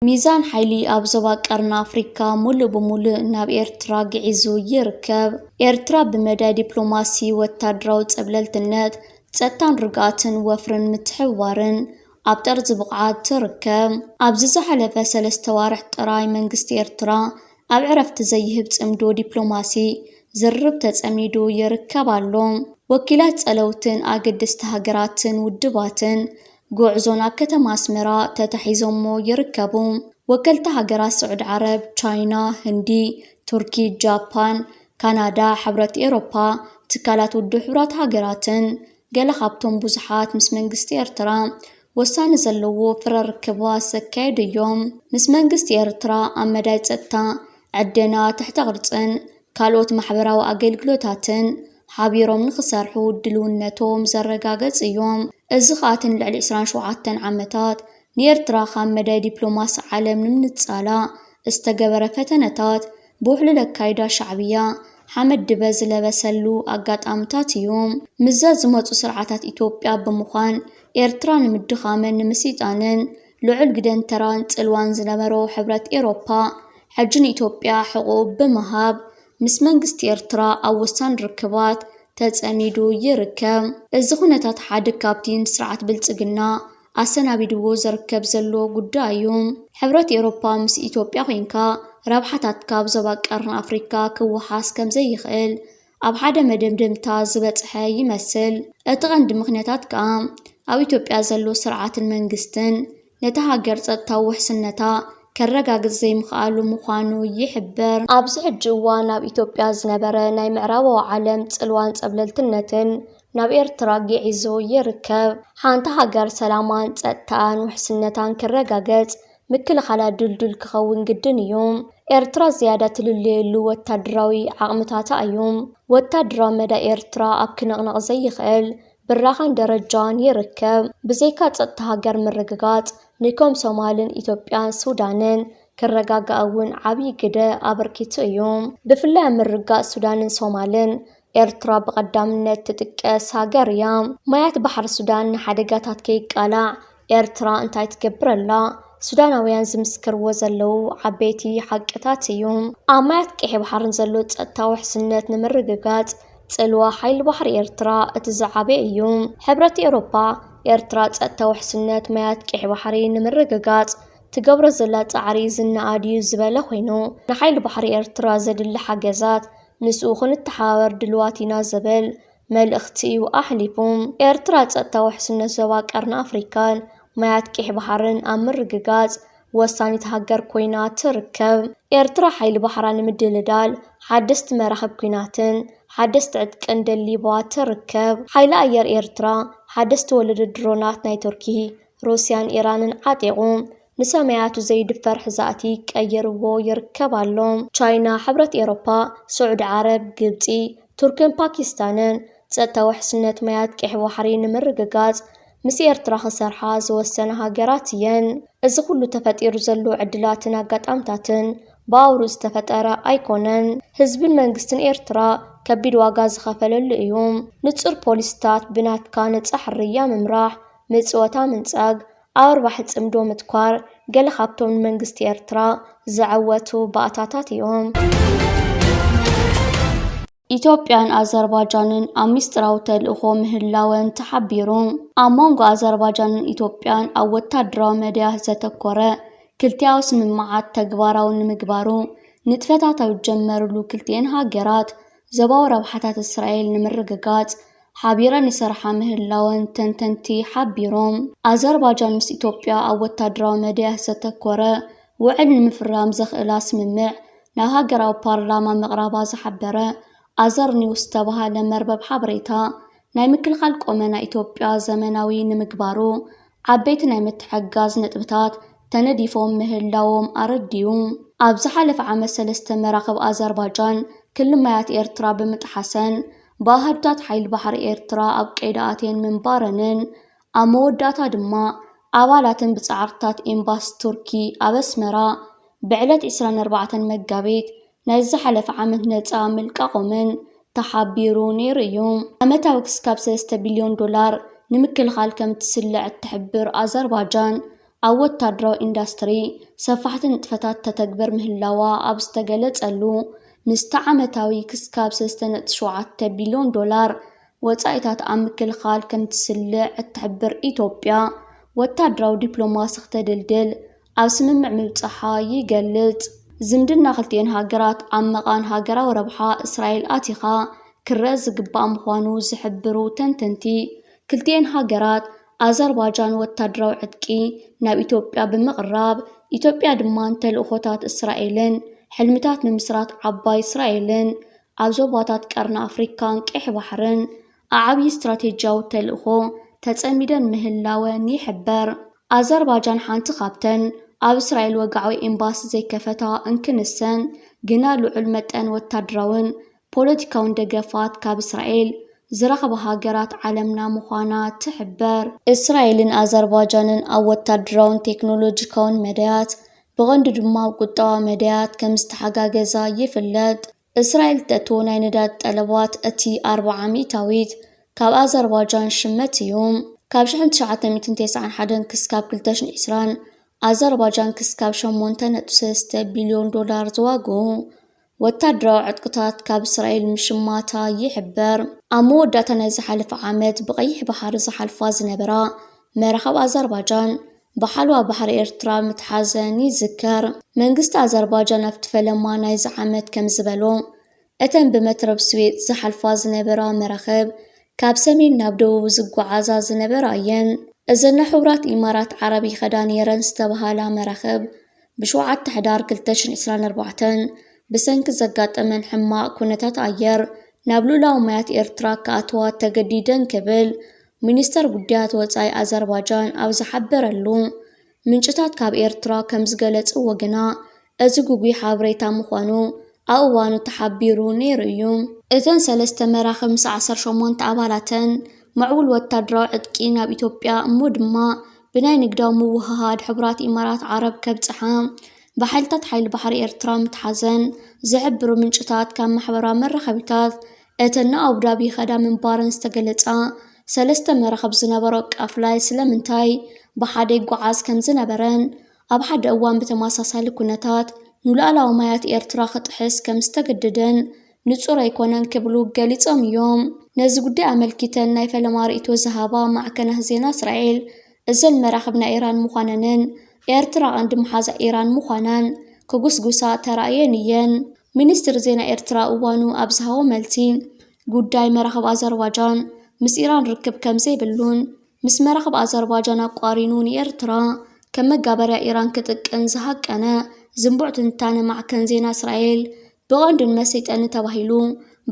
ሚዛን ሓይሊ ኣብ ዞባ ቀርኒ ኣፍሪካ ሙሉእ ብሙሉእ ናብ ኤርትራ ግዒዙ ይርከብ። ኤርትራ ብመዳይ ዲፕሎማሲ፣ ወታደራዊ ጸብለልትነት፣ ጸጥታን ርግኣትን ወፍርን ምትሕብባርን ኣብ ጠርዚ ብቕዓት ትርከብ። ኣብዚ ዝሓለፈ ሰለስተ ዋርሕ ጥራይ መንግስቲ ኤርትራ ኣብ ዕረፍቲ ዘይህብ ጽምዶ ዲፕሎማሲ ዝርርብ ተጸሚዱ ይርከብ ኣሎ። ወኪላት ጸለውትን ኣገደስቲ ሃገራትን ውድባትን ጉዕዞ ናብ ከተማ ኣስመራ ተታሒዞሞ ይርከቡ። ወከልቲ ሃገራት ስዑዲ ዓረብ፣ ቻይና፣ ህንዲ፣ ቱርኪ፣ ጃፓን፣ ካናዳ፣ ሕብረት ኤሮፓ፣ ትካላት ውድብ ሕቡራት ሃገራትን ገለ ካብቶም ብዙሓት ምስ መንግስቲ ኤርትራ ወሳኒ ዘለዎ ፍረ ርክባት ዘካየዱ እዮም። ምስ መንግስቲ ኤርትራ ኣብ መዳይ ጸጥታ፣ ዕደና፣ ትሕተ ቅርጽን ካልኦት ማሕበራዊ ኣገልግሎታትን ሓቢሮም ንኽሰርሑ ድልውነቶም ዘረጋገጽ እዮም። እዚ ኸኣ እቲ ንልዕሊ ዕስራን ሸውዓተን ዓመታት ንኤርትራ ካብ መዳይ ዲፕሎማሲ ዓለም ንምንጻላ ዝተገበረ ፈተነታት ብውሕሉል ኣካይዳ ሻዕብያ ሓመድ ድበ ዝለበሰሉ ኣጋጣምታት እዩ። ምስዛ ዝመጹ ስርዓታት ኢትዮጵያ ብምዃን ኤርትራ ንምድኻምን ንምስይጣንን ልዑል ግደን ተራን ጽልዋን ዝነበሮ ሕብረት ኤሮፓ፣ ሕጂ ንኢትዮጵያ ሕቑኡ ብምሃብ ምስ መንግስቲ ኤርትራ ኣብ ወሳኒ ርክባት ተጸሚዱ ይርከብ። እዚ ኩነታት ሓደ ካብቲ ንስርዓት ብልጽግና ኣሰናቢድዎ ዝርከብ ዘሎ ጉዳይ እዩ። ሕብረት ኤሮፓ ምስ ኢትዮጵያ ኮይንካ ረብሓታትካ ኣብ ዞባ ቀርኒ ኣፍሪካ ክወሓስ ከም ዘይኽእል ኣብ ሓደ መደምደምታ ዝበጽሐ ይመስል። እቲ ቀንዲ ምኽንያታት ከኣ ኣብ ኢትዮጵያ ዘሎ ስርዓትን መንግስትን ነታ ሃገር ጸጥታዊ ውሕስነታ ከረጋግጽ ዘይምኽኣሉ ምዃኑ ይሕበር። ኣብዚ ሕጂ እዋን ኣብ ኢትዮጵያ ዝነበረ ናይ ምዕራባዊ ዓለም ጽልዋን ጸብለልትነትን ናብ ኤርትራ ግዒዙ ይርከብ። ሓንቲ ሃገር ሰላማን ጸጥታኣን ውሕስነታን ክረጋገጽ ምክልኻላ ድልዱል ክኸውን ግድን እዩ። ኤርትራ ዝያዳ ትልለየሉ ወታደራዊ ዓቕምታታ እዩ። ወታደራዊ መዳ ኤርትራ ኣብ ክንቕንቕ ዘይኽእል ብራኸን ደረጃን ይርከብ። ብዘይካ ጸጥታ ሃገር ምርግጋጽ፣ ንኮም ሶማልን ኢትዮጵያን ሱዳንን ክረጋጋእ እውን ዓብዪ ግደ ኣበርኪቱ እዩ። ብፍላይ ኣብ ምርግጋጽ ሱዳንን ሶማልን ኤርትራ ብቐዳምነት ትጥቀስ ሃገር እያ። ማያት ባሕሪ ሱዳን ንሓደጋታት ከይቃላዕ ኤርትራ እንታይ ትገብር ኣላ? ሱዳናውያን ዝምስክርዎ ዘለዉ ዓበይቲ ሓቅታት እዩ። ኣብ ማያት ቀይሕ ባሕርን ዘሎ ጸጥታ ውሕስነት ንምርግጋጽ ጽልዋ ሓይሊ ባሕሪ ኤርትራ እቲ ዝዓበየ እዩ። ሕብረት ኤውሮፓ፣ ኤርትራ ጸጥታ ውሕስነት ማያት ቀይሕ ባሕሪ ንምርግጋጽ ትገብሮ ዘላ ጻዕሪ ዝነኣድ እዩ ዝበለ ኮይኑ፣ ንሓይሊ ባሕሪ ኤርትራ ዘድሊ ሓገዛት ምስኡ ክንተሓባበር ድልዋት ኢና ዝብል መልእኽቲ እዩ ኣሕሊፉ። ኤርትራ ጸጥታ ውሕስነት ዞባ ቀርኒ ኣፍሪካን ማያት ቀይሕ ባሕርን ኣብ ምርግጋጽ ወሳኒት ሃገር ኮይና ትርከብ። ኤርትራ ሓይሊ ባሕራ ንምድልዳል ሓደስቲ መራኽብ ኲናትን ሓደስቲ ዕጥቅን ደሊባ ትርከብ። ሓይሊ ኣየር ኤርትራ ሓደስቲ ወለዶ ድሮናት ናይ ቱርኪ፣ ሩስያን ኢራንን ዓጢቑ ንሰማያቱ ዘይድፈር ሕዛእቲ ቀይርዎ ይርከብ ኣሎ። ቻይና፣ ሕብረት ኤሮፓ፣ ስዑዲ ዓረብ፣ ግብጺ፣ ቱርክን ፓኪስታንን ጸጥታ ውሕስነት ማያት ቀይሕ ባሕሪ ንምርግጋጽ ምስ ኤርትራ ክሰርሓ ዝወሰና ሃገራት እየን። እዚ ኩሉ ተፈጢሩ ዘሎ ዕድላትን ኣጋጣምታትን ብኣውሩ ዝተፈጠረ ኣይኮነን። ህዝብን መንግስትን ኤርትራ ከቢድ ዋጋ ዝኸፈለሉ እዩ። ንጹር ፖሊስታት ብናትካ ነጻ ሕርያ ምምራሕ፣ ምጽወታ ምንጻግ፣ ኣብ ኣርባሒ ጽምዶ ምትኳር ገለ ካብቶም ንመንግስቲ ኤርትራ ዘዐወቱ ባእታታት እዮም። ኢትዮጵያን ኣዘርባጃንን ኣብ ሚስጥራዊ ተልእኾ ምህላወን ተሓቢሩ። ኣብ መንጎ ኣዘርባጃንን ኢትዮጵያን ኣብ ወታደራዊ መዳያት ዘተኮረ ክልቲኣዊ ስምምዓት ተግባራዊ ንምግባሩ ንጥፈታት ኣብ ዝጀመርሉ ክልቲኤን ሃገራት ዞባዊ ረብሓታት እስራኤል ንምርግጋጽ ሓቢረን ይሰርሓ ምህላወን ተንተንቲ ሓቢሮም። ኣዘርባጃን ምስ ኢትዮጵያ ኣብ ወታደራዊ መዳያት ዘተኮረ ውዕል ንምፍራም ዘኽእላ ስምምዕ ናብ ሃገራዊ ፓርላማ ምቕራባ ዝሓበረ ኣዘር ኒውስ ዝተባህለ መርበብ ሓበሬታ፣ ናይ ምክልኻል ቆመና ኢትዮጵያ ዘመናዊ ንምግባሩ ዓበይቲ ናይ ምትሕግጋዝ ነጥብታት ተነዲፎም ምህላዎም ኣረዲኡ። ኣብ ዝሓለፈ ዓመት ሰለስተ መራኽብ ኣዘርባጃን ክሊ ማያት ኤርትራ ብምጥሓሰን ብኣሃዱታት ሓይሊ ባሕሪ ኤርትራ ኣብ ቀይዲ ኣትየን ምንባረንን ኣብ መወዳእታ ድማ ኣባላተን ብጻዕርታት ኤምባሲ ቱርኪ ኣብ ኣስመራ ብዕለት ዕስራን ኣርባዕተን መጋቢት ናይ ዝሓለፈ ዓመት ነጻ ምልቃቖምን ተሓቢሩ ነይሩ እዩ። ዓመታዊ ክስካብ ሰለስተ ቢልዮን ዶላር ንምክልኻል ከም ትስልዕ እትሕብር ኣዘርባጃን፣ ኣብ ወታደራዊ ኢንዳስትሪ ሰፋሕቲ ንጥፈታት ተተግብር ምህላዋ ኣብ ዝተገለጸሉ፣ ምስቲ ዓመታዊ ክስካብ ሰለስተ ነጥቢ ሸውዓተ ቢልዮን ዶላር ወጻኢታት ኣብ ምክልኻል ከም ትስልዕ እትሕብር ኢትዮጵያ፣ ወታደራዊ ዲፕሎማሲ ክተደልድል ኣብ ስምምዕ ምብጻሓ ይገልጽ። ዝምድና ክልቲኤን ሃገራት ኣብ መቓን ሃገራዊ ረብሓ እስራኤል ኣቲኻ ክረአ ዝግባእ ምዃኑ ዝሕብሩ ተንተንቲ፣ ክልቲኤን ሃገራት ኣዘርባጃን ወታደራዊ ዕጥቂ ናብ ኢትዮጵያ ብምቕራብ፣ ኢትዮጵያ ድማ ንተልእኾታት እስራኤልን ሕልምታት ምምስራት ዓባይ እስራኤልን ኣብ ዞባታት ቀርኒ ኣፍሪካን ቀይሕ ባሕርን ዓብዪ ስትራቴጂያዊ ተልእኾ ተጸሚደን ምህላወን ይሕበር። ኣዘርባጃን ሓንቲ ካብተን ኣብ እስራኤል ወግዓዊ ኤምባሲ ዘይከፈታ እንክንሰን፣ ግና ልዑል መጠን ወታደራውን ፖለቲካውን ደገፋት ካብ እስራኤል ዝረኽባ ሃገራት ዓለምና ምዃና ትሕበር። እስራኤልን ኣዘርባጃንን ኣብ ወታደራውን ቴክኖሎጂካውን መዳያት፣ ብቐንዱ ድማ ኣብ ቁጠባዊ መዳያት ከም ዝተሓጋገዛ ይፍለጥ። እስራኤል እተእትዎ ናይ ነዳድ ጠለባት እቲ ኣርብዓ ሚእታዊት ካብ ኣዘርባጃን ሽመት እዩ። ካብ ሽሕን ትሽዓተ ሚእትን ተስዓን ሓደን ክስካብ ክልተ ሽሕን ዕስራን ኣዘርባጃን ክስካብ ሸሞንተ ነጥቢ ሰለስተ ቢልዮን ዶላር ዝዋግኡ ወታደራዊ ዕጥቅታት ካብ እስራኤል ምሽማታ ይሕበር። ኣብ መወዳእታ ናይ ዝሓለፈ ዓመት ብቐይሕ ባሕሪ ዝሓልፋ ዝነበራ መራኽብ ኣዘርባጃን ብሓልዋ ባሕሪ ኤርትራ ምትሓዘን ይዝከር። መንግስቲ ኣዘርባጃን ኣብቲ ፈለማ ናይዚ ዓመት ከም ዝበሎ፣ እተን ብመትረብ ስዌጥ ዝሓልፋ ዝነበራ መራኽብ ካብ ሰሜን ናብ ደቡብ ዝጓዓዛ ዝነበራ እየን። እዘን ናብ ሕቡራት ኢማራት ዓረብ ይኸዳ ነይረን ዝተባህላ መራኽብ፣ ብሸውዓተ ሕዳር ክልተ ሽሕን ዕስራን ኣርባዕተን ብሰንኪ ዘጋጠመን ሕማቕ ኩነታት ኣየር ናብ ልኡላዊ ማያት ኤርትራ ክኣትዋ ተገዲደን ክብል ሚኒስተር ጉዳያት ወጻኢ ኣዘርባጃን ኣብ ዝሓበረሉ፣ ምንጭታት ካብ ኤርትራ ከም ዝገለጽዎ ግና፣ እዚ ግጉይ ሓበሬታ ምዃኑ ኣብ እዋኑ ተሓቢሩ ነይሩ እዩ። እተን ሰለስተ መራኽብ ምስ ዓሰርተ ሸሞንተ ኣባላተን ምዕቡል ወታደራዊ ዕጥቂ ናብ ኢትዮጵያ እሞ ድማ ብናይ ንግዳዊ ምውህሃድ ሕቡራት ኢማራት ዓረብ ከብጽሓ ብሓይልታት ሓይሊ ባሕሪ ኤርትራ ምትሓዘን ዝሕብሩ ምንጭታት ካብ ማሕበራዊ መራኸቢታት እተን ንኣቡዳቢ ይኸዳ ምንባረን ዝተገለጻ ሰለስተ መራኽብ ዝነበሮ ቃፍላይ ስለምንታይ ብሓደ ይጓዓዝ ከም ዝነበረን ኣብ ሓደ እዋን ብተመሳሳሊ ኩነታት ንሉኣላዊ ማያት ኤርትራ ክጥሕስ ከም ዝተገደደን ንጹር ኣይኮነን ክብሉ ገሊጾም እዮም። ነዚ ጉዳይ ኣመልኪተን ናይ ፈለማ ርእይቶ ዝሃባ ማዕከናት ዜና እስራኤል፣ እዘን መራኽብ ናይ ኢራን ምዃነንን ኤርትራ ቀንዲ መሓዛ ኢራን ምዃናን ክጉስጉሳ ተራእየን እየን። ሚኒስትሪ ዜና ኤርትራ እዋኑ ኣብ ዝሃቦ መልሲ፣ ጉዳይ መራኽብ ኣዘርባጃን ምስ ኢራን ርክብ ከም ዘይብሉን ምስ መራኽብ ኣዘርባጃን ኣቋሪኑ ንኤርትራ ከም መጋበርያ ኢራን ክጥቀን ዝሃቀነ ዝንቡዕ ትንታነ ማዕከን ዜና እስራኤል፣ ብቐንዱ ንመሰይጠኒ ተባሂሉ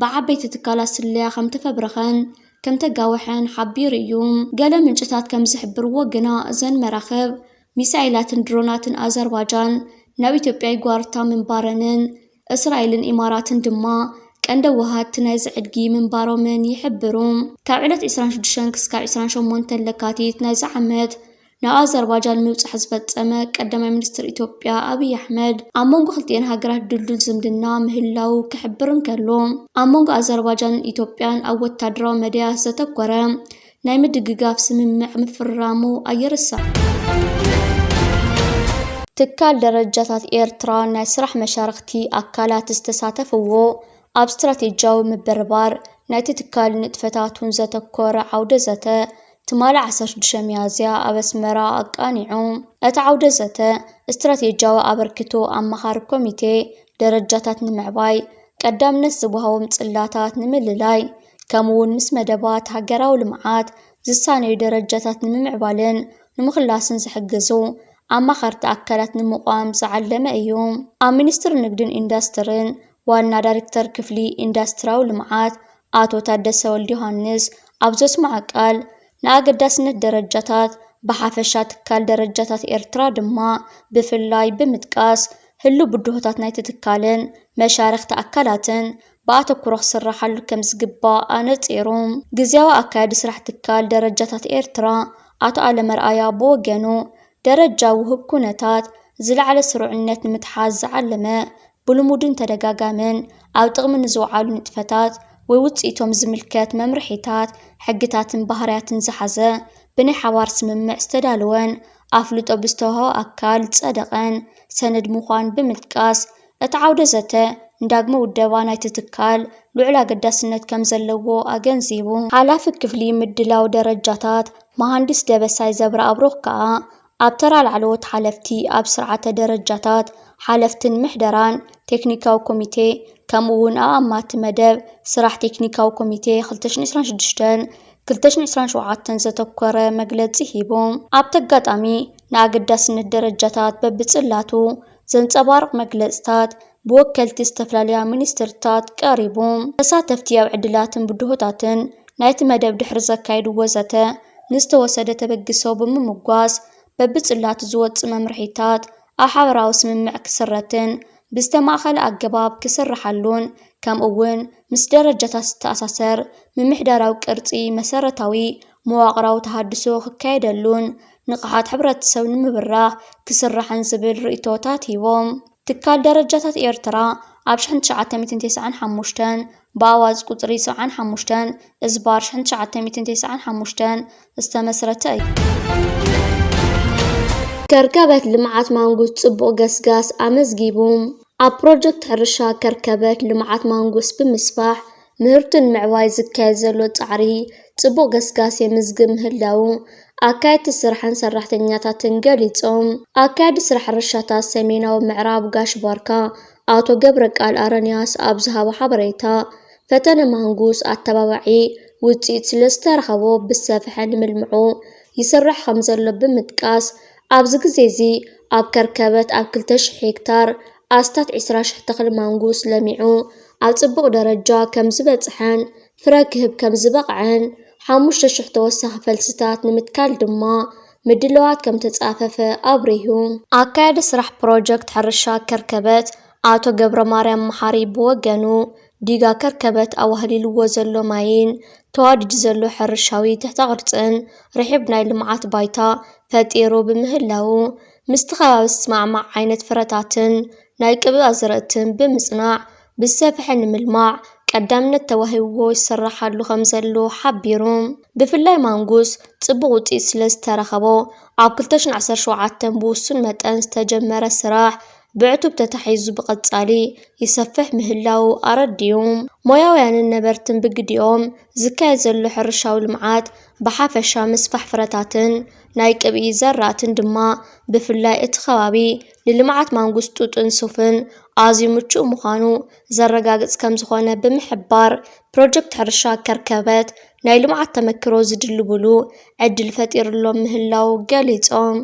ብዓበይቲ ትካላት ስለያ ከም ተፈብረኸን ከም ተጋወሐን ሓቢሩ እዩ። ገለ ምንጭታት ከም ዝሕብርዎ ግና፣ እዘን መራኽብ ሚሳኤላትን ድሮናትን ኣዘርባጃን ናብ ኢትዮጵያ ይጓርታ ምንባረንን እስራኤልን ኢማራትን ድማ ቀንደ ወሃድቲ ናይዚ ዕድጊ ምንባሮምን ይሕብሩ። ካብ ዕለት ዕስራን ሽዱሽተን ክስካብ ዕስራን ሸሞንተን ለካቲት ናይዚ ዓመት ናብ ኣዘርባጃን ምብጻሕ ዝፈጸመ ቀዳማይ ሚኒስትር ኢትዮጵያ ኣብይ ኣሕመድ፣ ኣብ መንጎ ክልቲኤን ሃገራት ድልዱል ዝምድና ምህላው ክሕብር እንከሎ፣ ኣብ መንጎ ኣዘርባጃንን ኢትዮጵያን ኣብ ወታደራዊ መዳያት ዘተኮረ ናይ ምድግጋፍ ስምምዕ ምፍራሙ ኣይርሳዕ። ትካል ደረጃታት ኤርትራ ናይ ስራሕ መሻርኽቲ ኣካላት ዝተሳተፍዎ ኣብ ስትራቴጂያዊ ምብርባር ናይቲ ትካል ንጥፈታቱን ዘተኮረ ዓውደ ዘተ ትማሊ ዓሰርተ ሽዱሽተ ሚያዝያ ኣብ ኣስመራ ኣቃኒዑ። እቲ ዓውደ ዘተ ስትራቴጂያዊ ኣበርክቶ ኣማኻሪ ኮሚቴ ደረጃታት ንምዕባይ፣ ቀዳምነት ዝወሃቦም ጽላታት ንምልላይ፣ ከምኡ እውን ምስ መደባት ሃገራዊ ልምዓት ዝሳነዩ ደረጃታት ንምምዕባልን ንምኽላስን ዝሕግዙ ኣማኸርቲ ኣካላት ንምቋም ዝዓለመ እዩ። ኣብ ሚኒስትሪ ንግድን ኢንዳስትርን ዋና ዳይሬክተር ክፍሊ ኢንዳስትሪያዊ ልምዓት ኣቶ ታደሰ ወልደዮሃንስ ኣብ ዘስምዖ ቃል፣ ንኣገዳስነት ደረጃታት ብሓፈሻ ትካል ደረጃታት ኤርትራ ድማ ብፍላይ ብምጥቃስ፣ ህሉው ብድሆታት ናይቲ ትካልን መሻርኽቲ ኣካላትን ብኣተኩሮ ክስራሓሉ ከም ዝግባእ ኣነጺሩ። ግዝያዊ ኣካያዲ ስራሕ ትካል ደረጃታት ኤርትራ ኣቶ ኣለመርኣያ ብወገኑ፣ ደረጃ ውሁብ ኩነታት ዝለዓለ ስሩዕነት ንምትሓዝ ዝዓለመ ብልሙድን ተደጋጋምን ኣብ ጥቕሚ ንዝወዓሉ ንጥፈታት ወይ ውጽኢቶም ዝምልከት መምርሒታት፣ ሕግታትን ባህርያትን ዝሓዘ ብናይ ሓባር ስምምዕ ዝተዳለወን ኣፍልጦ ብዝተዋህቦ ኣካል ዝጸደቐን ሰነድ ምዃኑ ብምጥቃስ፣ እቲ ዓውደ ዘተ ንዳግመ ውደባ ናይቲ ትካል ልዑል ኣገዳስነት ከም ዘለዎ ኣገንዚቡ። ሓላፊ ክፍሊ ምድላው ደረጃታት መሃንዲስ ደበሳይ ዘብረኣብሩኽ ከኣ፣ ኣብ ተራ ላዕለዎት ሓለፍቲ፣ ኣብ ስርዓተ ደረጃታት ሓለፍትን ምሕደራን ቴክኒካዊ ኮሚቴ፣ ከምኡ እውን ኣብ ኣማቲ መደብ ስራሕ ቴክኒካዊ ኮሚቴ ክልተ ሽሕን ዕስራን ሽዱሽተን ክልተ ሽሕን ዕስራን ሸውዓተን ዘተኮረ መግለጺ ሂቦም። ኣብቲ ኣጋጣሚ፣ ንኣገዳስነት ደረጃታት በብጽላቱ ዘንጸባርቕ መግለጽታት ብወከልቲ ዝተፈላለያ ሚኒስትርታት ቀሪቡ። ተሳተፍቲ ኣብ ዕድላትን ብድሆታትን ናይቲ መደብ ድሕሪ ዘካየድዎ ዘተ፣ ንዝተወሰደ ተበግሶ ብምምጓስ፣ በብጽላቱ ዝወጽእ መምርሒታት ኣብ ሓበራዊ ስምምዕ ክስረትን ብዝተማእኸለ ኣገባብ ክስርሓሉን፣ ከምኡ እውን ምስ ደረጃታት ዝተኣሳሰር ምምሕዳራዊ ቅርጺ መሰረታዊ መዋቕራዊ ተሃድሶ ክካየደሉን፣ ንቕሓት ሕብረተሰብ ንምብራኽ ክስራሕን ዝብል ርእይቶታት ሂቦም። ትካል ደረጃታት ኤርትራ ኣብ ሽሕን ትሽዓተ ሚእትን ተስዓን ሓሙሽተን ብኣዋጅ ቁጽሪ ሰብዓን ሓሙሽተን እዝባር ሽሕን ትሽዓተ ሚእትን ተስዓን ሓሙሽተን ዝተመስረተ እዩ። ከርከበት ልምዓት ማንጉስ ጽቡቕ ገስጋስ ኣመዝጊቡ። ኣብ ፕሮጀክት ሕርሻ ከርከበት ልምዓት ማንጉስ ብምስፋሕ ምህርቱ ንምዕባይ ዝካየድ ዘሎ ጻዕሪ ጽቡቕ ገስጋስ የምዝግብ ምህላዉ ኣካየድቲ ስራሕን ሰራሕተኛታትን ገሊጾም። ኣካያዲ ስራሕ ሕርሻታት ሰሜናዊ ምዕራብ ጋሽ ባርካ ኣቶ ገብረቃል ኣረንያስ ኣብ ዝሃቦ ሓበሬታ፣ ፈተነ ማንጉስ ኣተባባዒ ውጽኢት ስለ ዝተረኸቦ ብዝሰፍሐ ንምልምዑ ይስራሕ ከም ዘሎ ብምጥቃስ፣ ኣብዚ ግዜ እዚ ኣብ ከርከበት ኣብ ክልተ ሽሕ ሄክታር ኣስታት ዕስራ ሽሕ ተኽሊ ማንጉስ ለሚዑ ኣብ ጽቡቕ ደረጃ ከም ዝበጽሐን ፍረ ክህብ ከም ዝበቕዐን፣ ሓሙሽተ ሽሕ ተወሳኺ ፈልስታት ንምትካል ድማ ምድላዋት ከም ተጻፈፈ ኣብሪሁ። ኣካያዲ ስራሕ ፕሮጀክት ሕርሻ ከርከበት ኣቶ ገብረ ማርያም መሓሪ ብወገኑ፣ ዲጋ ከርከበት ኣዋህሊልዎ ዘሎ ማይን ተዋዲዱ ዘሎ ሕርሻዊ ትሕተ ቅርጽን ርሒብ ናይ ልምዓት ባይታ ፈጢሩ ብምህላዉ፣ ምስቲ ከባቢ ዝስማዕማዕ ዓይነት ፍረታትን ናይ ቅብኢ ኣዝርእትን ብምጽናዕ፣ ብዝሰፍሐ ንምልማዕ ቀዳምነት ተዋሂብዎ ይስራሓሉ ከም ዘሎ ሓቢሩ። ብፍላይ ማንጉስ ጽቡቕ ውጽኢት ስለ ዝተረኸቦ፣ ኣብ ክልተ ሽሕን ዓሰርተ ሸውዓተን ብውሱን መጠን ዝተጀመረ ስራሕ ብዕቱብ ተታሒዙ ብቐጻሊ ይሰፍሕ ምህላዉ ኣረዲኡ። ሞያውያንን ነበርትን ብግዲኦም፣ ዝካየድ ዘሎ ሕርሻዊ ልምዓት ብሓፈሻ ምስፋሕ ፍረታትን ናይ ቅብኢ ዘራእትን ድማ ብፍላይ እቲ ከባቢ ንልምዓት ማንጉስ ጡጥን ሱፍን ኣዝዩ ምቹእ ምዃኑ ዘረጋግጽ ከም ዝኾነ ብምሕባር፣ ፕሮጀክት ሕርሻ ከርከበት ናይ ልምዓት ተመክሮ ዝድልብሉ ዕድል ፈጢሩሎም ምህላዉ ገሊጾም።